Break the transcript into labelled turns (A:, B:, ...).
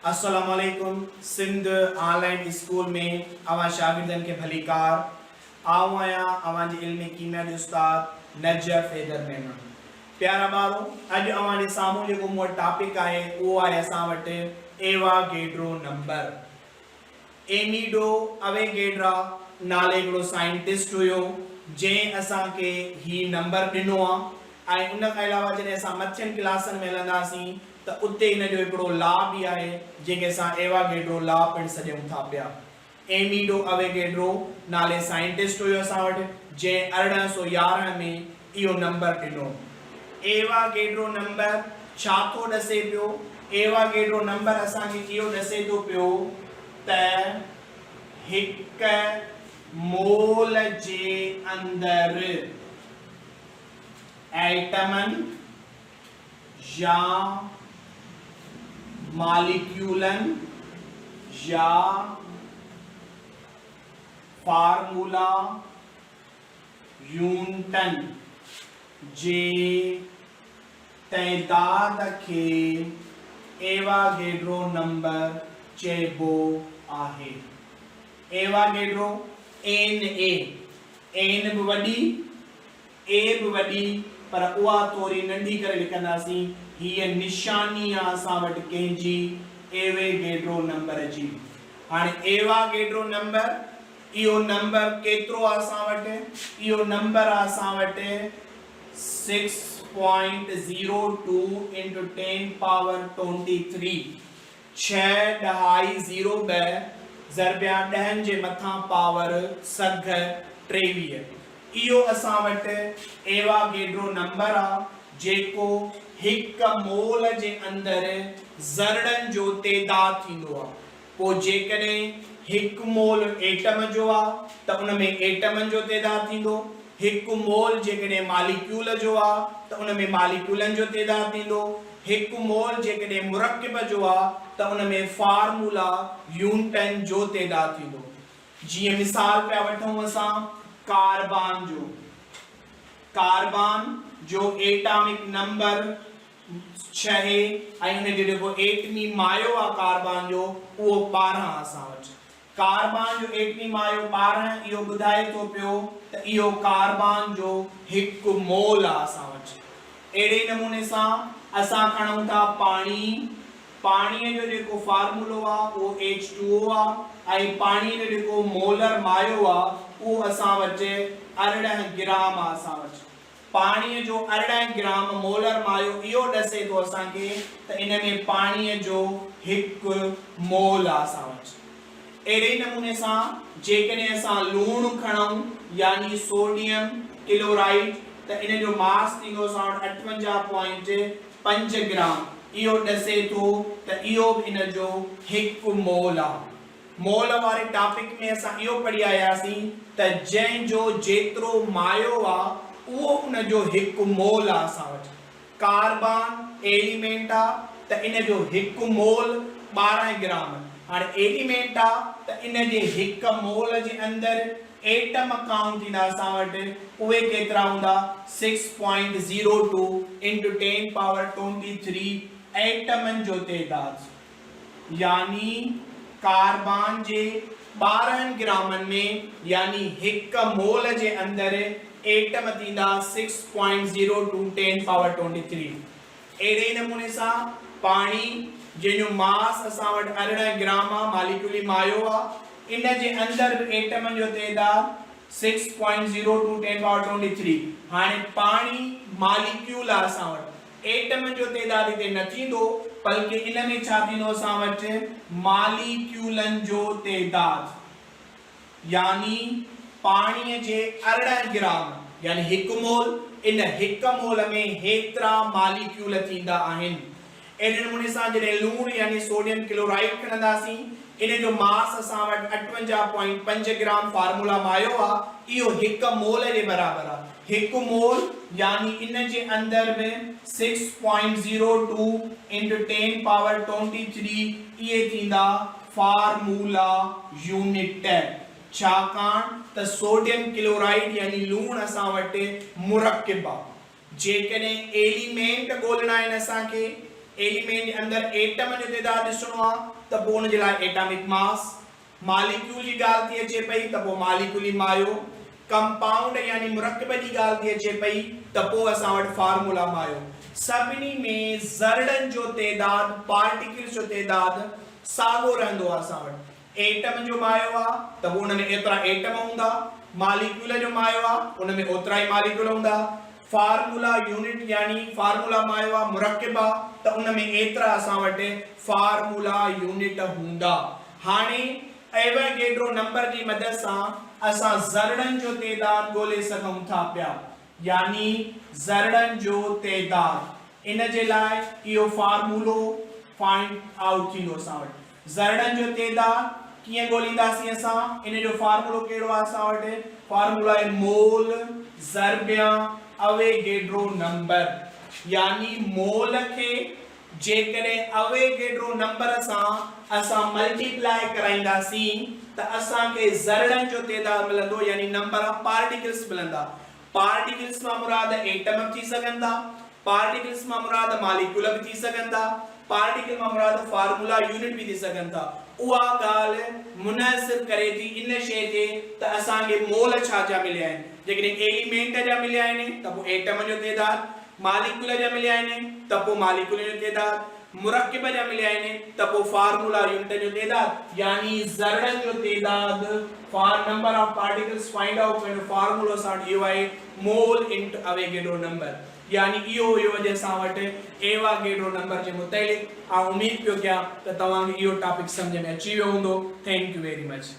A: السلام عليڪم سنڌ آن line school ۾ اوهان شاگردن کي ڀليڪار آئون آهيان اوهان جي علم ڪيميا جو استاد نجف حيدر ميمڻ پيارا ٻارو اڄ اوهان جي سامهون جيڪو مون وٽ ٽاپڪ آهي اهو آهي اسان وٽ ايواگيڊرو نمبر ايميڊو اويگيڊرا نالي هڪڙو سائنٽسٽ هيو جنهن اسان کي هي نمبر ڏنو آ ۽ ان کان علاوه جڏهن اسان مٿين ڪلاسن ۾ هلنداسين ته اتي هن جو هڪڙو لا به آهي جنهن کي اسان ايواگيڊرو لا پڻ سڏيون ٿا پيا. ايميڊو اويگيڊرو نالي سائنٽسٽ هيو اسان وٽ جنهن 1811 ۾ اهو نمبر ڏنو. ايواگيڊرو نمبر ڇا ٿو ڏسي پيو؟ ايواگيڊرو نمبر اسان کي اهو ڏسي ٿو پيو ته هڪ مول جي اندر ايٽمن يا ماليڪيولن يا فارمولا يونٽن جي تعداد کي ايواگيڊرو نمبر چئبو آهي. ايواگيڊرو اين اي، اين به وڏي، اي به وڏي، پر اها ٿوري ننڍي ڪري لکنداسين. هيء نشاني آ اسان وٽ ڪنهن جي؟ ايويگيڊرو نمبر جي. هاڻي ايواگيڊرو نمبر اهو نمبر ڪيترو آ اسان وٽ؟ اهو نمبر آ اسان وٽ six point zero two into ten power twenty three, ڇهه ڏهائي زيرو ٻه ضربيا ڏهن جي مٿان پاور سگهه 23. اهو اسان وٽ ايواگيڊرو نمبر آ جيڪو هڪ مول جي اندر ذرڙن جو تعداد ٿيندو آ. پوء جيڪڏهن هڪ مول ايٽم جو آ ته ان ۾ ايٽمن جو تعداد ٿيندو، هڪ مول جيڪڏهن ماليڪيول جو آ ته ان ۾ ماليڪيولن جو تعداد ٿيندو، هڪ مول جيڪڏهن مرڪب جو آ ته ان ۾ فارمولا يونٽن جو تعداد ٿيندو. جيئن مثال پيا وٺون اسان ڪاربان جو، ڪاربان جو ايٽامڪ نمبر ڇهه ۽ ان جو جيڪو ايٽمي مايو آ ڪاربان جو اهو 12 آ اسان وٽ. ڪاربان جو ايٽمي مايو 12 اهو ٻڌائي ٿو پيو ته اهو ڪاربان جو هڪ مول آ اسان وٽ. اهڙي نموني سان اسان کڻون ٿا پاڻي. پاڻي جو جيڪو فارمولو آ اهو ايڇ ٽو او آ ۽ پاڻي جو جيڪو مولر مايو آ اهو اسان وٽ 18 گرام آ اسان وٽ. پاڻيء جو 18 گرام مولر مايو اهو ڏسي ٿو اسان کي ته ان ۾ پاڻيء جو هڪ مول آ اسان وٽ. اهڙي ئي نموني سان جيڪڏهن اسان لوڻ کڻون يعني سوڊيم ڪلورائيڊ ته ان جو ماس ٿيندو اسان وٽ اٺونجاهه پوائنٽ پنج گرام اهو ڏسي ٿو ته اهو به ان جو هڪ مول آ. مول واري ٽاپڪ ۾ اسان اهو پڙهي آياسين ته جنهن جو جيترو مايو آ اهو ان جو هڪ مول آ اسان وٽ ڪاربان ايليمينٽ آ ته ان جو هڪ مول 12 گرام هاڻي ايليمينٽ آ ته ان جي هڪ مول جي اندر ايٽم ڪائونٽ ٿيندا اسان وٽ اهي ڪيترا هوندا six point zero two into ten power twenty three ايٽمن جو تعداد. يعني ڪاربان جي 12 گرامن ۾ يعني هڪ مول جي اندر ايٽم ٿيندا six point zero two ten power twenty three. اهڙي ئي نموني سان پاڻي جنهن جو ماس اسان وٽ 18 گرام آ ماليڪيولي مايو آ ان جي اندر به ايٽمن جو تعداد six point zero two ten power twenty three. هاڻي پاڻي ماليڪيول آ اسان وٽ ايٽمن جو تعداد هتي نه ٿيندو بلڪه ان ۾ ڇا ٿيندو اسان وٽ ماليڪيولن جو تعداد يعني پاڻي جي 18 گرام يعني هڪ مول ان هڪ مول ۾ هيترا ماليڪيول ٿيندا آهن. اهڙي نموني سان جڏهن لوڻ يعني سوڊيم ڪلورائيڊ کڻنداسين ان جو ماس اسان وٽ اٺونجاهه پوائنٽ پنج گرام فارمولا مان آيو آ، اهو هڪ مول جي برابر آ. هڪ مول يعني ان جي اندر به six point zero two into ten power twenty three اهي ٿيندا فارمولا يونٽ. ڇاڪاڻ ته سوڊيم ڪلورائيڊ يعني لوڻ اسان وٽ مرڪب آ. جيڪڏهن ايليمينٽ ڳولڻا آهن اسان کي ايليمينٽ جي اندر ايٽم جو تعداد ڏسڻو آ ته پوء ان جي لاء ايٽامڪ ماس، ماليڪيول جي ڳالهه ٿي اچي پئي ته پوء ماليڪيولي مايو، ڪمپائونڊ يعني مرڪب جي ڳالهه ٿي اچي پئي ته پوء اسان وٽ فارمولا مايو. سڀني ۾ ذرڙن جو تعداد، پارٽيڪلز جو تعداد، ساڳو رهندو آ اسان وٽ. ايٽم جو مايو آ ته پوء ان ۾ ايترا ايٽم هوندا، ماليڪيول جو مايو آ ان ۾ اوترا ئي ماليڪيول هوندا، فارمولا يونٽ يعني فارمولا مايو آ مرڪب آ ته ان ۾ ايترا اسان وٽ فارمولا يونٽ هوندا. هاڻي ايووگيڊرو نمبر جي مدد سان اسان ذرڙن جو تعداد ڳولي سگهون ٿا پيا يعني ذرڙن جو تعداد ان جي لاء اهو فارمولو فائنڊ آئوٽ ٿيندو اسان وٽ. ذرڙن جو تعداد ڪيئن ڳولينداسين اسان؟ ان جو فارمولو ڪهڙو آهي اسان وٽ؟ فارمولو آهي مول ضربيان اويگيڊرو نمبر يعني مول کي جيڪڏهن اويگيڊرو نمبر سان اسان ملٽيپلائي ڪرائينداسين ته اسان کي ذرڙن جو تعداد ملندو يعني نمبر آف پارٽيڪلس ملندا. پارٽيڪلس مان مراد ايٽم به ٿي سگهن ٿا، پارٽيڪلس مان مراد ماليڪيول به ٿي سگهن ٿا، پارٽيڪل مان مراد فارمولا يونٽ به ٿي سگهن ٿا. اها ڳالهه منحصر ڪري ٿي ان شيء تي ته اسان کي مول ڇا جا مليا آهن. جيڪڏهن ايليمينٽ جا مليا آهن ته پوء ايٽم جو تعداد، ماليڪيول جا مليا آهن ته پوء ماليڪيولن جو تعداد، مرڪب جا مليا آهن ته پوء فارمولا يونٽن جو تعداد يعني ذرڙن جو تعداد for number of particles find out ڪرڻ جو فارمولو اسان وٽ اهو آهي مول انٽو اويگيڊرو نمبر يعني اهو هيو اڄ اسان وٽ ايواگيڊرو نمبر جي متعلق آئون اميد پيو ڪيان ته توهان کي اهو ٽاپڪ سمجهه ۾ اچي ويو هوندو thank you very much.